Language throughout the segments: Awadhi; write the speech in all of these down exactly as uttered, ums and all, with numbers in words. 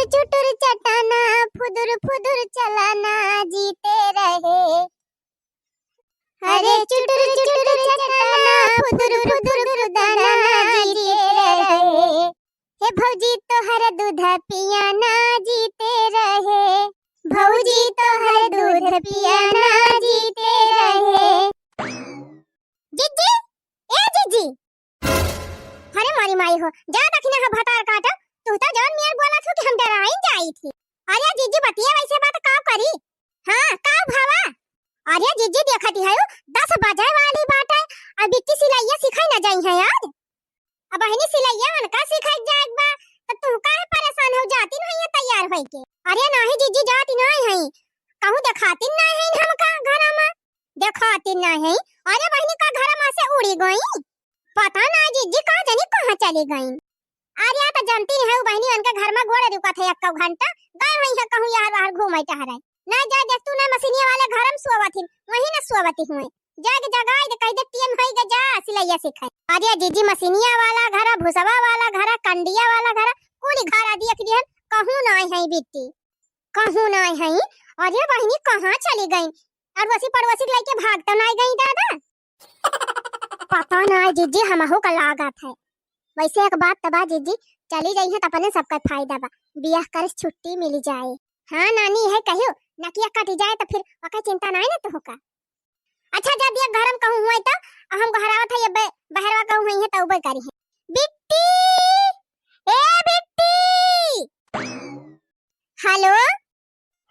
चुटुर चटाना, फुदुर फुदुर चलाना, जीते रहे। अरे चुटुर चुटुर चटाना, फुदुर फुदुर कुदाना, जीते रहे। हे भौजी तोहर दूध पियाना, जीते रहे। भौजी तोहर दूध पियाना, जीते रहे। जिज्जी, ए जिज्जी। अरे मोरी माई हो, जा दखिना ह भतार काटो, तू तो जौन मियर बोलत हो कि हम डराइन जाई थी। अरे जिज्जी बतिया वैसे बात का करी? हाँ, का भवा? अरे जिज्जी देखती है, दस बजे वाली बात है, अब बिट्टी सिलैया सिखाई ना जाई है आज। अब बहिनी सिलैया उनका सिखाई जाए बा, तो तू काहे परेशान हो, जाती नहीं है तैयार होई के? अरे नहीं जिज्जी जाती नहीं है, कहूँ देखाती नहीं है हमका घर में। देखाती नहीं है? अरे बहिनी का घर में से उड़ी गई? पता ना जिज्जी का जानी कहाँ चली गई। अरे, तो जानती है बहिनी, उनके घर में गोड़ रुकत है एक घंटा, गए हुई है कहूँ यार बाहर घूमे टहरे। ना जा देख तू, ना मशीनिया वाले घर में सोवत ही, वहीं ना सोवती हुए। जाके जगाई दे, कह दे टीएम होई के जा सिलैया सीखे। अरे जिज्जी, मशीनिया वाला घर, भुसवा वाला घर, कंडिया वाला घर, कुल घर देख लिहन, कहूँ ना है बिट्टी, कहूँ ना है। अरे बहिनी कहाँ चली गई? अड़ोसी पड़ोसी के लेके भाग तो ना गई दादा? पता ना जिज्जी, हमहू का लागत है। वैसे एक बात तो बा जिज्जी, चली जाई है तो अपने सबका फायदा बा, बियाह करे से छुट्टी मिली जाए। हाँ नानी है कहियो, नकिया कटी जाए तो फिर ओकर चिंता ना है ना तो होका। अच्छा जब ये घर में कहूँ हुए तो हम घरावत है, ये बे-, बहरवा कहूँ हुई है तो उबे करी है। बिट्टी, ए बिट्टी। हेलो।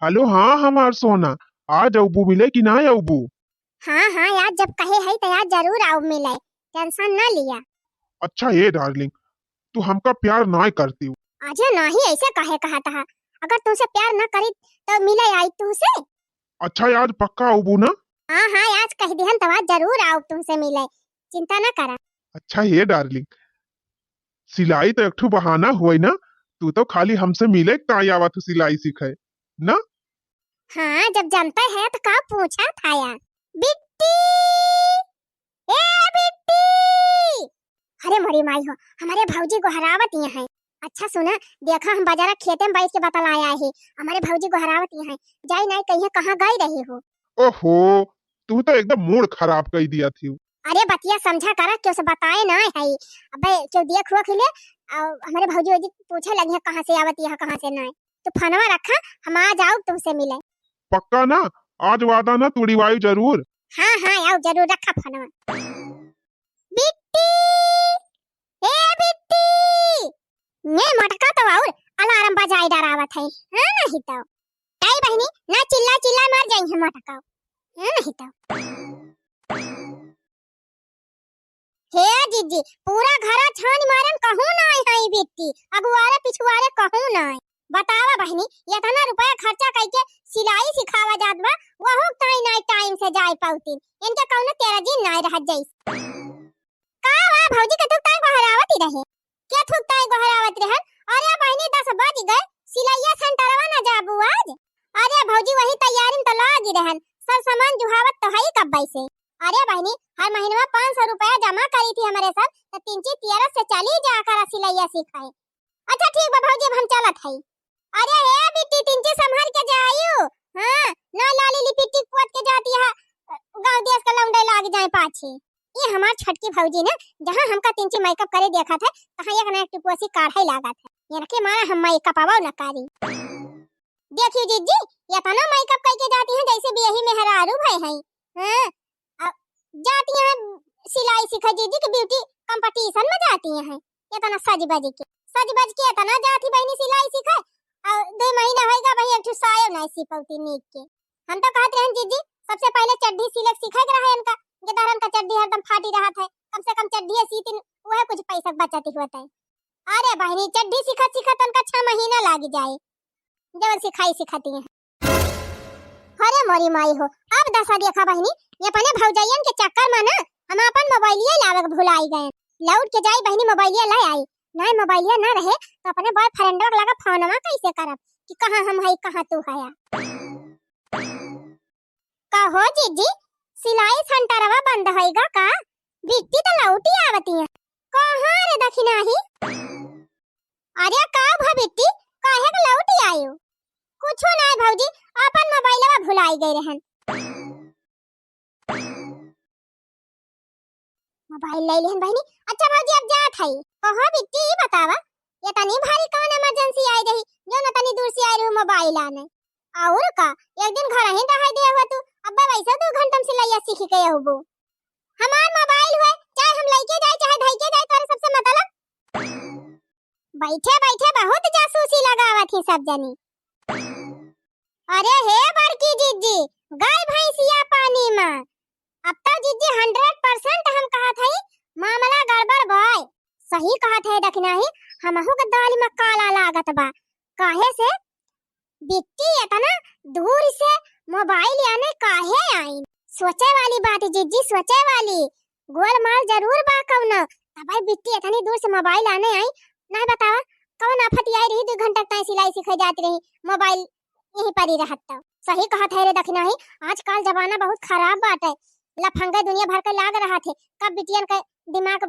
हेलो, हाँ हमार सोना, आज अउबू मिले कि ना अउबू? हाँ हाँ यार, जब कहे है तो यार जरूर आउब मिले, टेंशन ना लिया। अच्छा ए डार्लिंग, तू हमका प्यार नाय करती हो? अरे नहीं, ऐसे काहे कहत हा? अगर तुमसे प्यार ना करी तो मिले आई तुमसे। अच्छा आज पक्का अउबू ना? हाँ हाँ, आज कह दिहन तो आज जरूर आउब तुमसे मिले, चिंता ना करा। अच्छा ए डार्लिंग, सिलाई तो एक ठो बहाना हुई ना, तू तो खाली हमसे मिले ताई आवत हो सिलाई सीखे ना? हाँ, जब जानते है तो का पूछा था यार? बिट्टी, ए बिट्टी। अरे मोरी माई हो, हमारे भौजी गोहरावत यहाँ है। अच्छा सुना, देखा हम बाजारा खेते में बैठ के बतलाया है, हमारे भौजी गोहरावत यहाँ है, जाई नहीं कहिए कहाँ गई रही हो। ओहो, तू तो एकदम मूड खराब कर दिया थी। अरे बतिया समझा करा, क्यों से बताए ना है। अबे क्यों देख हुआ खिले, आ, हमारे भौजी वौजी पूछे लगी है कहाँ से आवत यहाँ कहाँ से ना। तो फनवा रखा, हम आ जाओ तुमसे मिले। पक्का ना? आज वादा ना तोड़ी वायु जरूर। हाँ हाँ, आओ जरूर, रखा फनवा। बिट्टी, ए बिट्टी, ये मटका तो और अलार्म बजाई डरावत है। हाँ नहीं तो। ताई बहिनी, ना चिल्ला चिल्ला मर जाई है मटका। हाँ नहीं तो। हे जिज्जी, पूरा घरा छान मारन कहूँ ना आई है बिट्टी, अगुआरे पिछुआरे कहूँ ना आई। बतावा बहिनी, इतना रुपया खर्चा कइके सिलाई सिखावा जात बा, वहू ताई ना टाइम से जाए पाउती, इनके कौनो तेरा दिन ना रह जाइस। का हुआ भौजी, के थुक ताई गोहरावत ही रहे? के थुक ताई गोहरावत रहन? अरे बहिनी, दस बज गए, सिलैया सेंटरवा ना जाबू आज? अरे भौजी, वही तैयारी में तो लागी रहन, सब सामान जुहावत तो है कब्बे से। अरे बहिनी, हर महीनवा पाँच सौ रुपया जमा करी थी हमरे सब, तो तिनची तेरह से चली जा करा सिलैया सिखाए। अच्छा ठीक बा भौजी, अब हम चलत हई। अरे हे बिट्टी, तिनची संभाल के जाइयो। हाँ, ना लाली लिपिस्टिक पोत के जाती है, गाँव देश का लौंडे लाग जाए पाछे। ये हमार छोटकी भौजी ना, जहाँ हमका तिनची मेकअप करे देखत है, तहाँ एक ना एक टिपोसी काढ़े लागत है। इनके मारा हम मेकअप आवो न करी। देखियो जिज्जी, इतना मेकअप कइके जाती हैं जैसे बियही मेहरारू भय हैं। हाँ, अब जाती हैं सिलाई सीखे जिज्जी के ब्यूटी कंपटीशन में जाती हैं। इतना सज बज के, सज बज के इतना जाती बहिनी सिलाई सीखे। और दो महीना होएगा भाई, एक ठो सायो नहीं सी पौती नीक के। हम तो कहत रहन जिज्जी, सबसे पहले चड्ढी सिले के सीखे के रहे इनका, गेदहरन का चड्ढी हरदम फाटी रहत है, कम से कम चड्ढी सीतिन, वह कुछ पैसा के बचत ही होत है। अरे बहिनी, चड्ढी सीखत सीखत उनका छह महीना लाग जाए, जवन सिखाई सिखती हैं। अरे मोरी माई हो, अब दशा देखा बहिनी, ये अपने भौजाइयन के चक्कर में ना हम अपन मोबाइलिया लावे के भुलाई गए। लौट के जाई बहिनी, मोबाइलिया ले आई। नहीं मोबाइलिया ना रहे तो अपने बॉयफ्रेंड के लगा फोनवा कैसे करब कि कहाँ हम हई, कहाँ तू हया। का हो जीजी, सिलाई सेंटरवा बंद होइगा का? बिट्टी तो लौटी आवती है। कहाँ रे दखिनाही? अरे का भा बिट्टी, काहे के लौट आयो? कुछो नाय भौजी, अपन मोबाइलवा भुलाई गई रहन। मोबाइल ले लेहन बहिनी। अच्छा भौजी, अब जात हई। कहो बिट्टी, ई बतावा, ये तनी भारी कौन इमरजेंसी आई रही, जो न तनी दूर से आई रही मोबाइल आने? और का, एक दिन घर ही रह दे हुआ तू, अब्बे वैसे दो घंटा में सिलैया सीख के अहबो। हमार मोबाइल हुए, चाहे हम लइके जाए, चाहे धइके जाए, तोरे सबसे मतलब। बैठे बैठे बहुत जासूसी लगावत ही सब जनी। अरे हे बड़की जिज्जी, गई भैंसिया पानी में। अब तो जिज्जी हंड्रेड परसेंट हम कहत हई, मामला गड़बड़ बाय। सही कहत है दखिनाही, हमहू के दाल में काला लागत बा। काहे से बिट्टी इतना दूर से मोबाइल आने काहे आई? सोचे वाली बात जिज्जी, सोचे वाली। गोलमाल जरूर बा कौनो, तबे बिट्टी इतनी दूर से मोबाइल आने आई। नहीं बतावा, कौन आफत आई रही, दो घंटा तक सिलाई सीखे जात रही, मोबाइल यहीं पर ही रहत तो। सही कहत है रे दखिनाही, आजकल जमाना बहुत खराब बाटे, लफंगे दुनिया भर के लाग रहा थे, कब बिटियन के दिमाग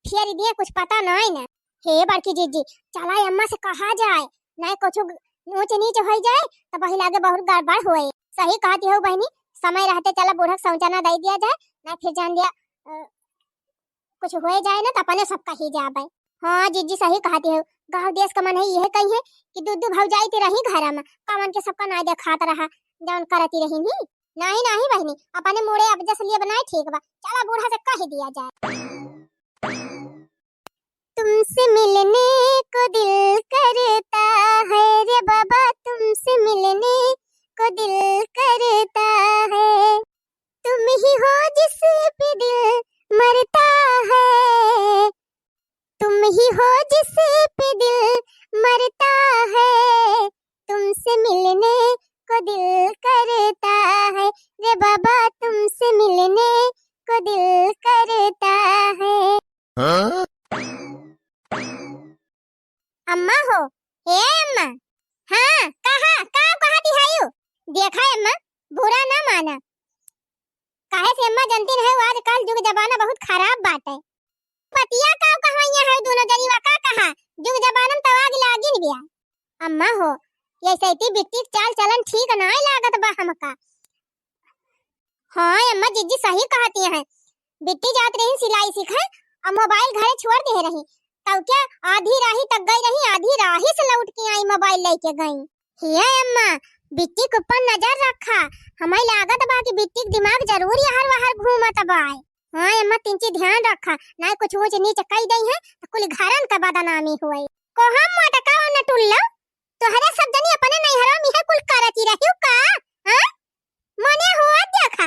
फेर दिए, कुछ पता नहीं ना। हे बड़की जिज्जी, चला अम्मा से कहा जाए, नहीं कुछ ऊंच नीच हो जाए तो वही लागे बहुत गड़बड़ होए। सही कहती हो बहनी, समय रहते चला बूढ़ा के समझाना दे दिया जाए, नहीं फिर जान दिया, अ, कुछ हो जाए ना तो अपने सब कही जाबे। हाँ जिज्जी, सही कहती हो, गाँव देश का मन है यह कही है कि दू दू भौजाई ते रही घर में, कमन के सबका नाय देखात रहा, जौन करती रही ही। नहीं नहीं बहनी, अपने मुड़े अब जस लिए बनाए ठीक बा, चला बूढ़ा से कह दिया जाए। तुमसे मिलने को दिल करता है रे बाबा, तुमसे मिलने को दिल करता है। तुम ही हो जिस पे दिल मरता है, तुम ही हो जिस पे दिल मरता है, तुमसे मिलने को दिल करता है रे बाबा, तुमसे मिलने को दिल करता है। हाँ? अम्मा हो, हे अम्मा। हाँ, कहा, का कहती हयू? देखा अम्मा, बुरा ना माना। काहे से अम्मा जानती नहीं, आजकल जुग जमाना बहुत खराब बाटे। पतिया का कहवैया है दोनों जनी, वा का कहा, जुग जमाना में तो आग लागिन बिया। अम्मा हो, ये सैती बिट्टी के चाल चलन ठीक नाय लागत बा हमका। हाँ अम्मा, जिज्जी सही कहती हैं। बिट्टी जात रही सिलाई सीखे, अब मोबाइल घरे छोड़ दे रही। तब क्या आधी राही तक गई रही, आधी राही से लौट के आई, मोबाइल लेके गई। हे अम्मा, बिट्टी के ऊपर नजर रखा, हमें लागत बा कि बिट्टी के दिमाग जरूर यहर वहर घूमत बाय। हाँ अम्मा, तिंची ध्यान रखा, नाय कुछ ऊंच नीच कई दई है तो कुल घरन का बदनामी होए। कोहम मोटका ओने टुल्ला, तोहरे सब जनी अपने नैहरा में है कुल करती रहियो का? हाँ? मने हुआ देखा,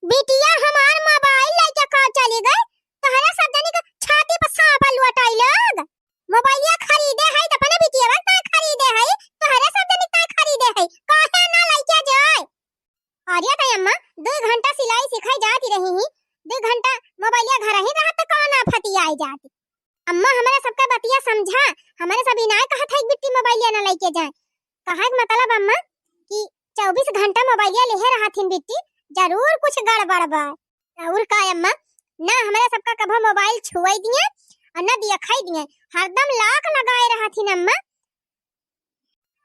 बिटिया हमार मोबाइल लेके का चली गई, तोहरे सब जनी के छाती पर सांप लोटाई लोग। मोबाइलिया खरीदे है तो अपने बिटिया का खरीदे है, तोहरे सब जनी का खरीदे है, काहे ना लेके जाए? अरे त अम्मा, दो घंटा सिलाई सिखाई जाती रही ही, दो घंटा मोबाइलिया घर ही रहत त कौन आफती आई जाती? अम्मा, हमारे सबका बतिया समझा, हमारे सब इनाय कहत है कि बिट्टी मोबाइलिया ना लेके जाए। कहा के मतलब अम्मा कि चउबीस घंटा मोबाइलिया लेहे रहत हिन बिट्टी, जरूर कुछ गड़बड़ बा। और का अम्मा, ना हमारे सबका कभो मोबाइल छुआई दिए और ना दिखाई दिए, हरदम lock लगाए रहत हिन अम्मा।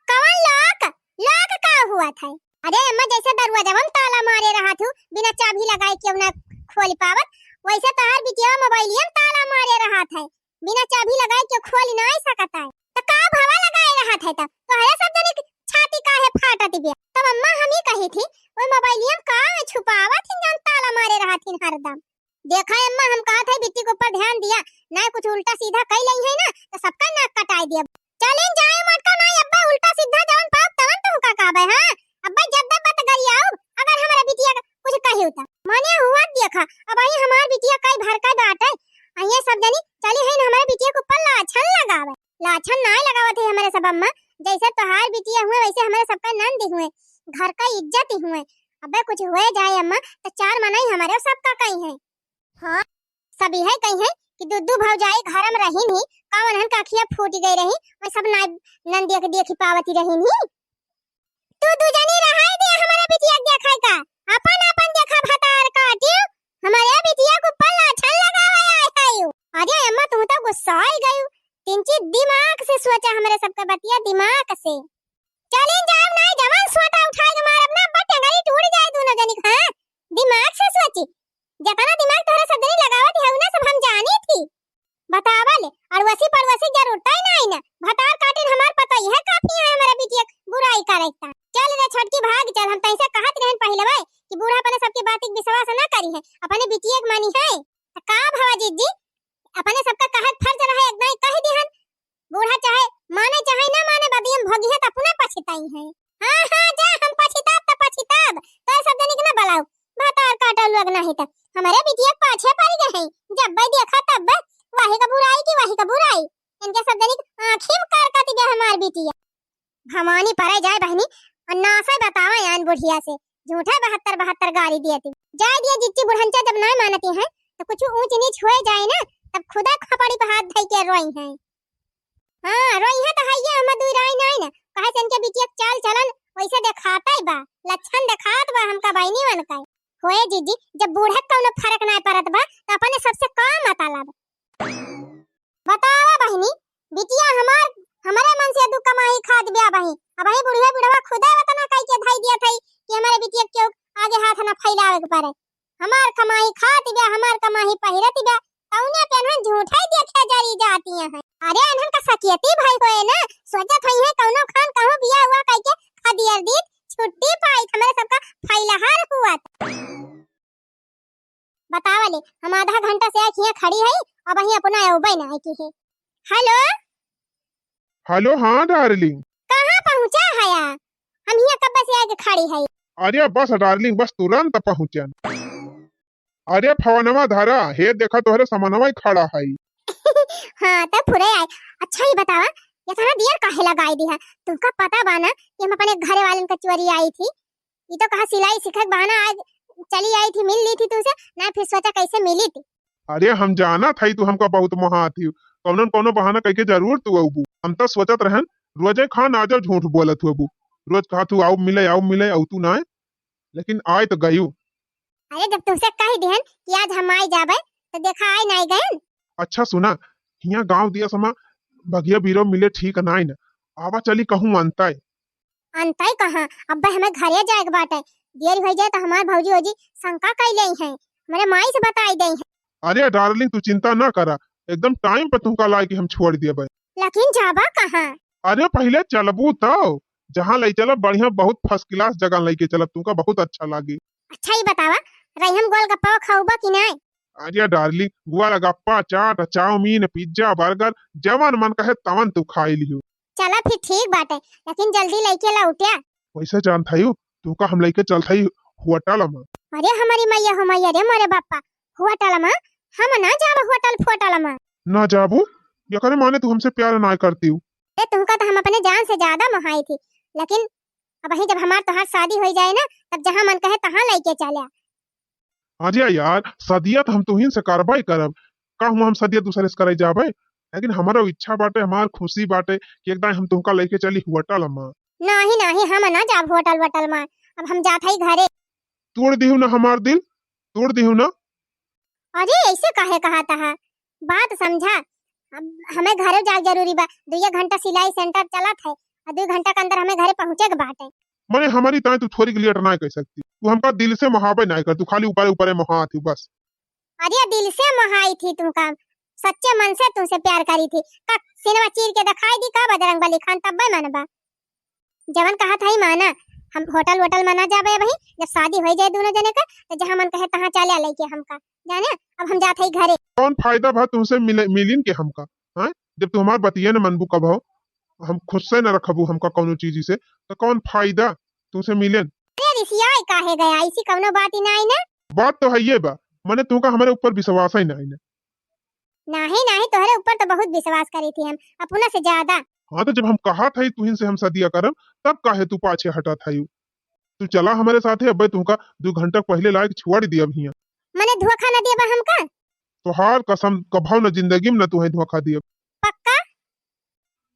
कवन lock? Lock का हुआ था? अरे अम्मा, जैसे दरवाजवा में ताला मारे रहत हूँ, बिना चाबी लगाए केहू ना खोल पावत, वैसे तोहार बिटिया मोबाइलिया में ताला मारे रहत है, बिना चाबी लगाए केहू खोल नहीं सकत है। तो का भवा लगाए रहत है? तब तोहरे सब जने के छाती काहे फाटत बिया? तब अम्मा हम ही कही थी, वो मोबाइलिया में का छुपावत हिन जौन ताला मारे रहत हिन हरदम? देखा अम्मा, हम कहत है बिट्टी के ऊपर ध्यान दिया, ना कुछ उल्टा सीधा कई लई है ना, तो सबका नाक कटाई दिया। चलिन जाए मटका, ना अब्बे उल्टा सीधा जवन पाप तवन तुहका कहबे, हाँ? अब्बे जद्दा बत गरियाऊ, अगर हमारे बिटिया का कुछ कही उता। मने हुआ देखा, अब आई हमार बिटिया कई भर का बाटे, आइए सब जनी, चली है ना हमारे बिटिया के ऊपर लाछन लगावे। लाछन नाय लगावत है हमारे सब अम्मा, जैसे तोहार बिटिया हुए वैसे हमारे सबका नंद हुए, घर का इज्जत हुए। अबे कुछ हुए जाए अम्मा, तो चार मनई हमारे सबका कही है। हाँ, सब यह कही है कि दू दू भौजाई घर में रहिन ही, का उन्हन का अखिया फूट गई रही, वह सब नाय नंदिया के देखी पावती रहिन ही। तू दू जनी रहाई दे हमारे बिटिया के देखाई का, अपन अपन देखा भतार काटियो, हमारे बिटिया के ऊपर लाछन लगावे आए है। अरे अम्मा, तू तो गुस्सा आई गयू, तिनची दिमाग से सोचा हमरे सबके बतिया, दिमाग से। चलिन जाब नाई, जवन सोटा उठाए के मारब ना, बा टंगरी टूट जाए दोनों जनी के हाथ। दिमाग से सोची, जतना दिमाग तोहरे सब जनी लगावत हऊ ना, सब हम जानी थी। बतावा ले, अड़वसी पड़वसी जरूरत ही नाई ना। भतार काटिन हमार पता यह काफी है हमरे बिटिया के बुराई करे के। चल रे छोटकी भाग चल, हम तैसे कहत रहन पहिले भाई कि बूढ़ा अपने सबके बात के विश्वास ना करी है, अपने बिटिया के मानी है। त का भवा जीजी, अपने सबका कहत फर्ज रहे, एक दाई कह दिहन। बूढ़ा चाहे माने चाहे ना माने, बदियम भोगी है त अपने पछताई है। हाँ, हाँ, जा, हम पछिताब त पछिताब, तो सब जनी के ना बलाऊ। भतार काटल लोग नाही त हमरे बिटिया के पाछे पड़ गए हैं। जब बे देखा तब बे, वही का बुराई की वही का बुराई। इनके सब जनी के आँखी में कार काटी गए हमार बिटिया। भवानी परे जाए बहिनी, और नासे बतावा यान बुढ़िया से, झूठा बहत्तर बहत्तर गारी दिए थी। जाए दिया जिच्ची बुढ़ंचा जब ना मानती हैं, तो कुछ ऊंच नीच हुए जाए ना, तब खुदा खपड़ी पे हाथ धई के रोई हैं। हाँ, रोई है तो है ये, हम दुई राय नाई ना। कहे से इनके बिटिया के चाल चलन वैसे देखाता ही बा, लक्षण देखात बा हमका बहिनी मन का। होए जीजी, जब बूढ़े के कौनो फर्क ना पड़त बा, तो अपने सबसे का मतलब? बतावा बहिनी, बिटिया हमार, हमरे मन से दू कमाई खात बिया बही। अबही बुढ़िया बुढ़वा खुदे वतना कई के धई दिया थई कि हमारे बिटिया के केहू आगे हाथ ना फैलावे के पड़े। हमार कमाई खात बिया, हमार कमाई पहिरत बिया, कौने पेन्हन झूठे देखे जरी जाती हैं। अरे इन्हन का सकेती भाई होए ना, सोचत होई है कौनो खान कहूँ बिया हुआ कई के खदियर दीत छुट्टी पाई, हमरे सबका फैलहार हुआ। बतावा ले, हम आधा घंटा से आके हियाँ खड़ी है, अबही अपना अउबे ना आए की है। हेलो। हेलो, हाँ डार्लिंग। कहाँ पहुँचा है आ? हम हियाँ कब से आके खड़ी है। अरे बस डार्लिंग, बस तुरंत पहुँचन। अरे फोनवा धरा, हे देखा तोहरे समनवा ही खड़ा है। हाँ, तो फुरे आए। अच्छा ही बतावा, इतना देर काहे लगाई दी है? तुमका पता बा ना कि हम अपने घरे वालन का चोरी आई थी। ई तो कहा सिलाई सीखे के बहाना आज चली आई थी, मिल ली थी तुमसे, ना फिर सोचा कैसे मिली थी। अरे हम जाना था तू हमका बहुत मोहात ही, कौनो न कौनो बहाना कइके जरूर तू अउबू। हम तो सोचत रहन रोजे खान आ जाओ, झूठ बोलत हुए बू। रोज कहा तू आओ मिले, आओ मिले, आऊ तू ना, लेकिन आए तो गयू। अरे जब तुमसे कह दिहन कि आज हम आई जाबे, तो देखा आई नहीं गयन। अच्छा सुना, हियाँ गाँव दिया समा भगिया बीरो मिले ठीक नाई न। आवा चली कहूँ अंतय। अंतय कहाँ, अब्बे हमें घरे जाए के बाटे। देर हो जाए तो हमार भौजी ओजी शंका कई लेई हैं, हमारे माई से बताई देई हैं। अरे डार्लिंग तू चिंता ना करा, एकदम टाइम पे तुमका लाई के हम छोड़ देबे। लेकिन जाबा कहाँ? अरे पहले चलबू तो, जहाँ ले चलब बढ़िया, बहुत फर्स्ट क्लास जगह लेके चलब, तुमका बहुत अच्छा लागी। अच्छा ही बतावा, रही हम गोलगप्पा खाऊबा कि नहीं? अरे डार्लिंग, गोलगप्पा, चाट, चाउमीन, पिज्जा, बर्गर, जवन मन कहे तवन तू खाई लियो। चला फिर ठीक बाटे, लेकिन जल्दी लेके लौटिया। वैसे जानत हयू, तुमका हम लेके चलत हई होटल में। अरे हमारी मैया हो मैया रे मोरे बापा, होटल में? हम ना जाब होटल फोटल में। ना जाबू? एकरे माने तू हमसे प्यार ना करती हो। अरे तुमका तो हम अपने जान से ज्यादा मोहाई थी, लेकिन अबही जब हमार तोहार शादी हो जाए ना, तब जहाँ मन कहे तहाँ लेके चल्या। अरे यार, सदिया तो हम तुहिन से करबे करब। का हुआ हम सदिया दूसरे से करे जाबे? लेकिन हमारा इच्छा बाटे, हमार खुशी बाटे कि एक दाई हम तुमका लेके चली होटल में। नहीं, नहीं, हम ना जाब होटल वोटल में। अब हम जात हई घरे। तोड़ दिहू ना हमार दिल, तोड़ दिहू ना। अरे, ऐसे काहे कहत हा? बात समझा। अब हमें घरे जाए जरूरी बा। दुइये घंटा सिलाई सेंटर चलत है और दुई घंटा के अंदर हमें घरे पहुँचे के बाटे। मने हमारी ताई तू थोड़ी लेट ना कर सकती। तू हमका दिल से मोहाबे ना कर, तू खाली ऊपरे ऊपरे मोहात ही बस। अरे दिल से मोहाई थी तुमका, सच्चे मन से तुमसे प्यार करी थी। का सिनेमा चीर के दिखाई दी का बजरंग बली खान, तब्बे मनबा। जवन कहत हई माना, हम होटल वोटल में ना जाबे अबही, जब शादी हो जाए दोनों जने का, तो जहाँ मन कहे तहाँ चल्या लेके हमका। जाने, अब हम जात हई घरे। कौन फायदा भा तुमसे मिले, मिलिन के हमका, हाँ? जब तू हमार बतिये न मनबू कबहू, हम खुद से न रखबू हमका कौनो चीज से, तो कौन फायदा तुमसे मिलेन? अरे रिसियाई काहे गया, ऐसी कौनो बात ही नाई ना। बात तो हइये बा, मने तुमका हमारे ऊपर विश्वास ही नाई ना। नाही, नाही, तोहरे ऊपर तो बहुत विश्वास करी थी हम, अपना से ज्यादा। हाँ, तो जब हम कहत हई तुहिन से हम सदिया करब, तब काहे तू पाछे हटत हई? तू चला हमारे साथे, अबे तुमका दू घंटा पहले लायक छोड़ दिया अब हियाँ। मने धोखा न देबा हमका? तोहार कसम, कभौ न जिंदगी में न तुहे धोखा दिया। पक्का?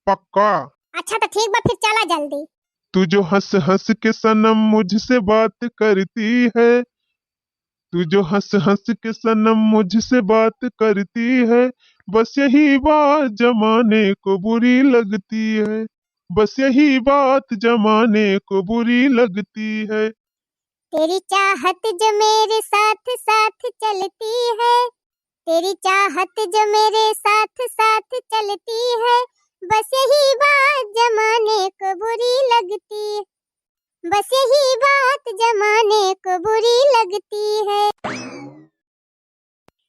पक्का। अच्छा तो ठीक बा, फिर चला जल्दी। तू जो हंस हंस के सनम मुझसे बात करती है, तू जो हंस हंस के सनम मुझसे बात करती है, बस यही बात जमाने को बुरी लगती है, बस यही बात जमाने को बुरी लगती है। तेरी चाहत जो मेरे साथ साथ चलती है, तेरी चाहत जो मेरे साथ साथ चलती है, बस यही बात जमाने को बुरी लगती है, बस यही बात जमाने को बुरी लगती है।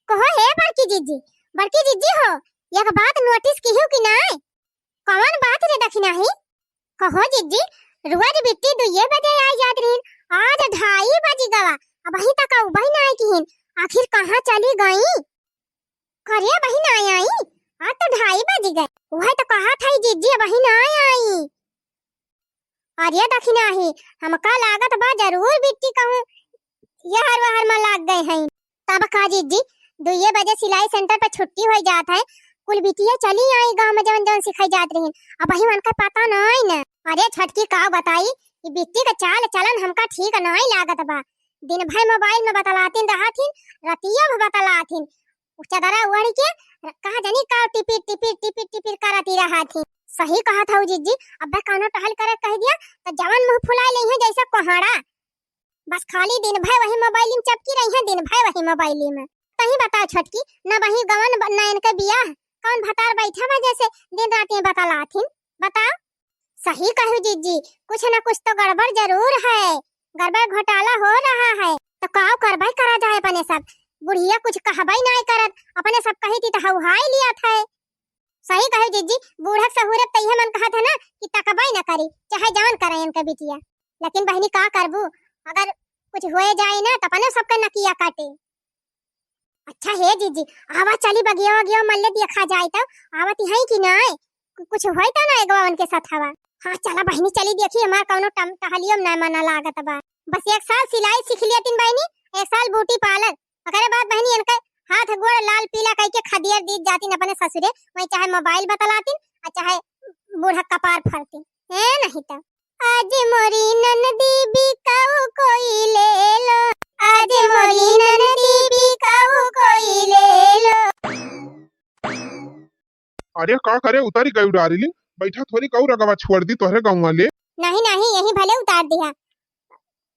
कहो हे बड़की जिज्जी, बड़की जिज्जी हो, एक बात notice किहू कि नाय? कवन बात रे दखिनाही? कहो जिज्जी, रोज बिट्टी दुइये बजे आइ जात रहिन, आज ढाई बजि गवा, अबहीं तक अउबइ नाय किहिन, आखिर कहाँ चली गई? करे अबहीं नाय आई, आज तो ढाई बजि गए, उहइ तो कहत हई जिज्जी अबहीं नाय आई। अरे दखिनाही, हमका लागत बा जरूर बिट्टी कहूँ यहर वहर मा लाग गए हईं। तब का जिज्जी, दुइये बजे सिलाई center पे छुट्टी होइ जात है, कुल बिटिया चली आई गाँव मा जवन जवन सिखाई जात रहिन, अबहीं उनका पता नाई न। अरे छोटकी का बताई, ई बिट्टी का चाल चलन हमका ठीक नाई लागत बा। दिन भर mobile मा बतलातिन रहत हिन, रतियो भर बतलात हिन, चदरा ओढ़ि के कहाँ जानी का टिपिर टिपिर टिपिर टिपिर करत ही रहत ही। सही कहत हऊ जिज्जी, अब्बे कौनो टहल करे कहि दिया त जवन मुँह फुलाइ लेइहैं जइसे कोहड़ा। बस खाली दिन भर वही mobile में चपकी रहिहैं, दिन भर वही mobile में। तहीं बताओ छोटकी, न वही गवन ब-, न इनके बियाह, कौन भतार बैठा बा जइसे दिन रात ये बतलात हिन? बताओ। सही कहू जिज्जी, कुछ न कुछ तो गड़बड़ जरूर है, गड़बड़ घोटाला हो रहा है। तो काव करबइ करा जाए अपने सब, बुढ़िया कुछ कहबइ नाय करत, अपने सब कही थी तो हउहाई लियत है। सही कहू जिज्जी, बूढ़क सहूरत त इहे मन कहत है ना कि तकबइ न करी, चाहे जवन करे इनके बिटिया। लेकिन बहिनी का करबू, अगर कुछ होए जाए ना तो अपने सबके नकिया काटे। अच्छा हे जिज्जी, आवा चली बगिया वगिया मल्ले देखा जाए तो, आवत हई कि नाय? कु-, कुछ होई तो ना एगवा उनके साथ हवा। हाँ चला बहिनी चली देखी, हमार कौनो टम-, टहलियो में ना मना लागत बा। बस एक साल सिलाई सीख लियतिन बहिनी, एक साल beauty parlour, ओकरे बाद बहिनी इनके हाथ गोड़ लाल पीला कइके खदियर दीत जातिन अपने ससुरे, वहीं चाहे mobile बतलातिन, आ चाहे बूढ़ा कपार फरतिन। ए नहीं तो। आज मोरी ननदी बिकाऊ कोई ले लो, आज मोरी ननदी बिकाऊ कोई ले लो। अरे का करे उतारी गयू डार्लिंग, बैठा थोरी कऊ रगवा छोड़ दी तोहरे गौवा ले। नहीं नहीं यही भले उतार दिया,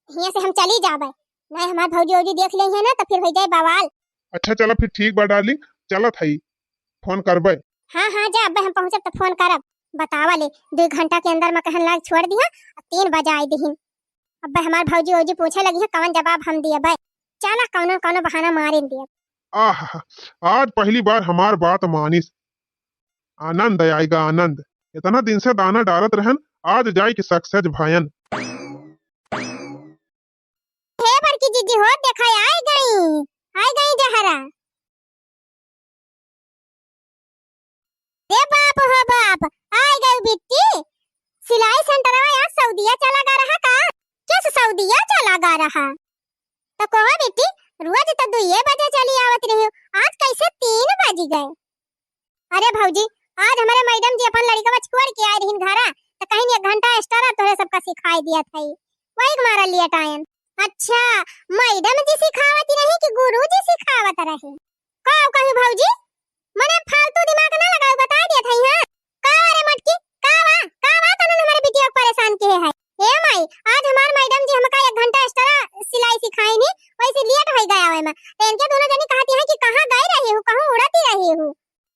हियाँ से हम चली जाबे, नहीं हमार भौजी वौजी देख लेइहैं ना तो फिर होइ जाए बवाल। अच्छा चला फिर ठीक बा डार्लिंग, चलत हई, phone करबे। हाँ हाँ जा, अब्बे हम पहुँचब तो phone करब। बतावा ले, दुइ घंटा के अंदर में कहन लाग छोड़ दिहा, आ तीन बजाइ दिहिन। अब्बे हमार भौजी वौजी पूछे लगिहैं, कवन जवाब हम दियबे? चला कौनो कौनो बहाना मारिन दियब। आह, आज पहली बार हमार बात मानिस, आनंद आएगा आनंद। इतना दिन से दाना डालत रहन, आज जाए के success भयन। हे बड़की जिज्जी हो, देखा आइ गई, आइ गई जहरा। रे बाप हो बाप, आइ गई बिट्टी। सिलाई centerवा आज सऊदिया चला गा रहा का? किस सऊदिया चला गा रहा? तो कहो बिट्टी, रोज तो दुइये बजे चली आवत रही, आज कैसे तीन बजि गए? अरे भौजी, आज हमरे madam जी अपन लड़िकवा छोड़ के आए रहिन घरा, तो कहिन एक घंटा extra तोहरे सबका सिखाई दियत हई, वही के मारा late आयन। अच्छा, madam जी सिखावत रही कि गुरु जी सिखावत रही? का कही भौजी, मने फालतू दिमाग ना लगाओ, बताइ दियत हई, हाँ? का रे मटकी, का बा, का बा तनन हमरे बिटिया के परेशान किहे है? ए माई, आज हमार madam जी हमका एक घंटा extra सिलाई सिखाइनी, वैसे late होइ गया ओए में। तो इनके दोनों जनी कहती हैं कि कहाँ गई रही हूँ, कहूँ उड़ती रही हूँ।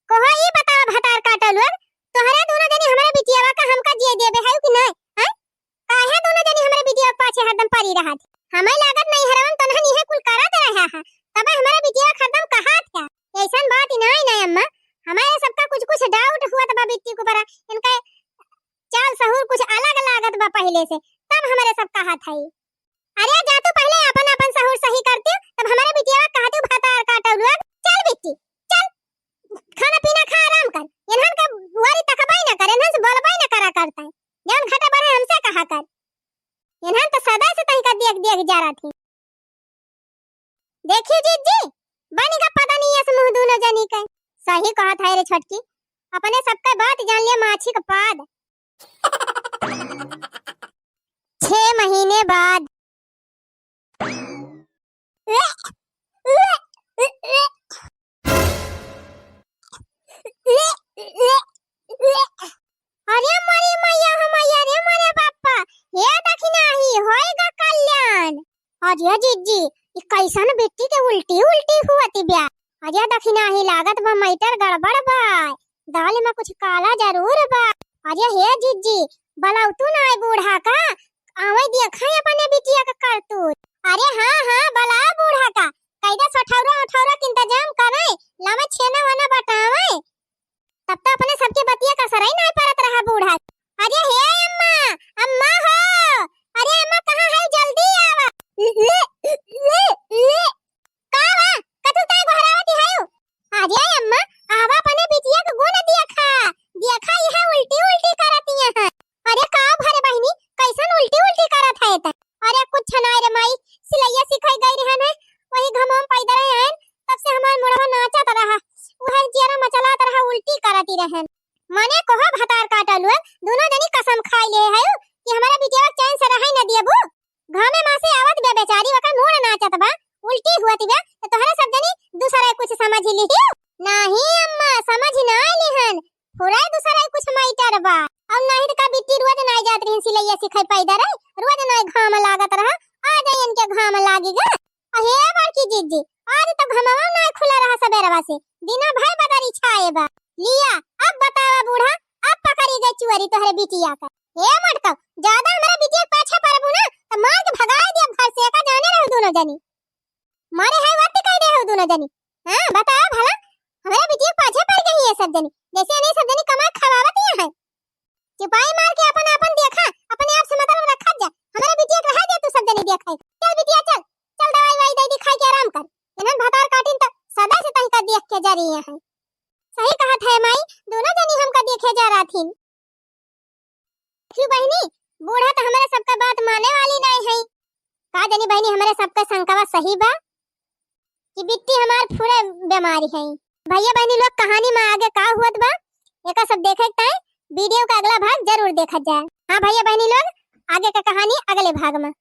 कहो ई बतावा भतार काटो लोग, तोहरे दोनों जनी हमरे बिटियावा का हमका जिए देबे है कि नहीं? हैं? काहे दोनों जनी हमरे बिटिया के पाछे हरदम पड़ी रहत? हमें लागत नैहरवा में तनहन इहे कुल करत रहा है, तबे हमरे बिटिया हरदम कहत है। ऐसन बात ही नहीं, नहीं अम्मा, हमारे सबका कुछ कुछ doubt हुआ बा बिट्टी के ऊपर, इनका चाल सहूर कुछ अलग लागत बा पहले से, तब हमरे सब कहत है। अरे जा तू पहले अपन अपन सहूर सही करती, तब हमरे बिटिया कहती भतार काटो लोग। चल बिट्टी, चल, खाना पीना खा, आराम कर। इन्हन के बुआरी तकबई न कर, इन्हन से बोलबई न करा करता है। जौन घटा बढ़े हमसे कहा कर। इन्हन तो सदा से तनिका देख देख जा रहा थी। देखियो जीजी, बनी का पता नहीं ऐसे मुँह दूनो जनी के। सही कहत है रे छोटकी, अपने सबके बात जान लिया माछी के पाद। छह महीने बाद। ये जीजी, ई कैसन बिट्टी के उल्टी उल्टी हुअती ब्या? अरे दखिनाही लागत बा, मैटर गड़बड़ बा। दाल में कुछ काला जरूर बा। अरे हे जीजी, बलौतू ना आए बूढ़ा का, आवे देखा अपने बिटिया का करतूत। अरे हाँ हाँ, बला बूढ़ा का, कैदा सठौरा उठौरा के इंतजाम करे, लावे छेना वना बटावे। तब तो अपने सबके बतिया का असरई नाय परत रहा बूढ़ा। अरे हे अम्मा, अम्मा हो, अरे अम्मा कहाँ है, जल्दी आवा। ले, ले, ले, का बा? कथू ताय गोहरावती है? अरे अम्मा, आवा अपने बिटिया के गुण देखा, देखा यह उल्टी उल्टी करती है। अरे का भरे बहिनी, कैसन उल्टी उल्टी करत है त? अरे कुछ नाय रे माई, सिलैया सिखाई गई रहन है, वही घमवा में पैदल आयन, तब से हमार मुड़वा नाचत रहा, वह जियरा मचलात रहा, उल्टी करती रहन। मने कहो भतार काटा लोग, दोनों जनी कसम खाई ले है कि हमारे बिटिया चैन से रहे न दियबू। घामे मा से आवत बे बेचारी, ओकर मूड़ नाचत बा, उल्टी हुअत बा, त तोहरे सब जनी दूसरा कुछ समझ लिही। नाही अम्मा, समझ ना लिहन, पूरा दूसरा कुछ मैटर बा। और नाही त का बिट्टी रोज ना जात रही सिलैया सिखाई पैदल, रोज ना घाम लागत रहा, आ जाई इनके घाम लागी गा। अहे बड़की जीजी, आज तो घमवा ना खुला रहा सबेरवा से, दिना भर बदरी छाए बा। लिया, अब बतावा बूढ़ा, अब पकड़ी गई चुअरी तोहरे बिटिया का। हे मोटका, ज्यादा हमारे बिटिया के पाछे पड़बू ना, तो मार के भगाई दिया घर से, का जाने रहो दोनों जनी। मारे है वक्त कह दे हो दोनों जनी। हाँ, बताओ भला, हमारे बिटिया के पाछे पड़ गई है सब जनी, जैसे नहीं सब जनी कमा खवावत ही है। चुपाई मार के अपन, अपन देखा, अपने आप से मतलब रखा जा। हमारे बिटिया के रहा जा, तू सब जनी देखा। चल बिटिया चल, चल दवाई वाई दे दी, खाई के आराम कर। इन्हन भतार काटिन तो सदा से तनिका देख के जा रही हैं। सही कहत है माई, दोनों जनी हमका देखे जा रहा थी। क्यों बहिनी, बूढ़ा तो हमारे सबका बात माने वाली नहीं है। का जानी बहिनी, हमारे सबका शंकावा सही बा कि बिट्टी हमार पूरा बीमारी है। भैया बहिनी लोग, कहानी में आगे का हुअत बा, एका सब देखे के ताई वीडियो का अगला भाग जरूर देखत जाए। हाँ भैया बहिनी लोग, आगे का कहानी अगले भाग में।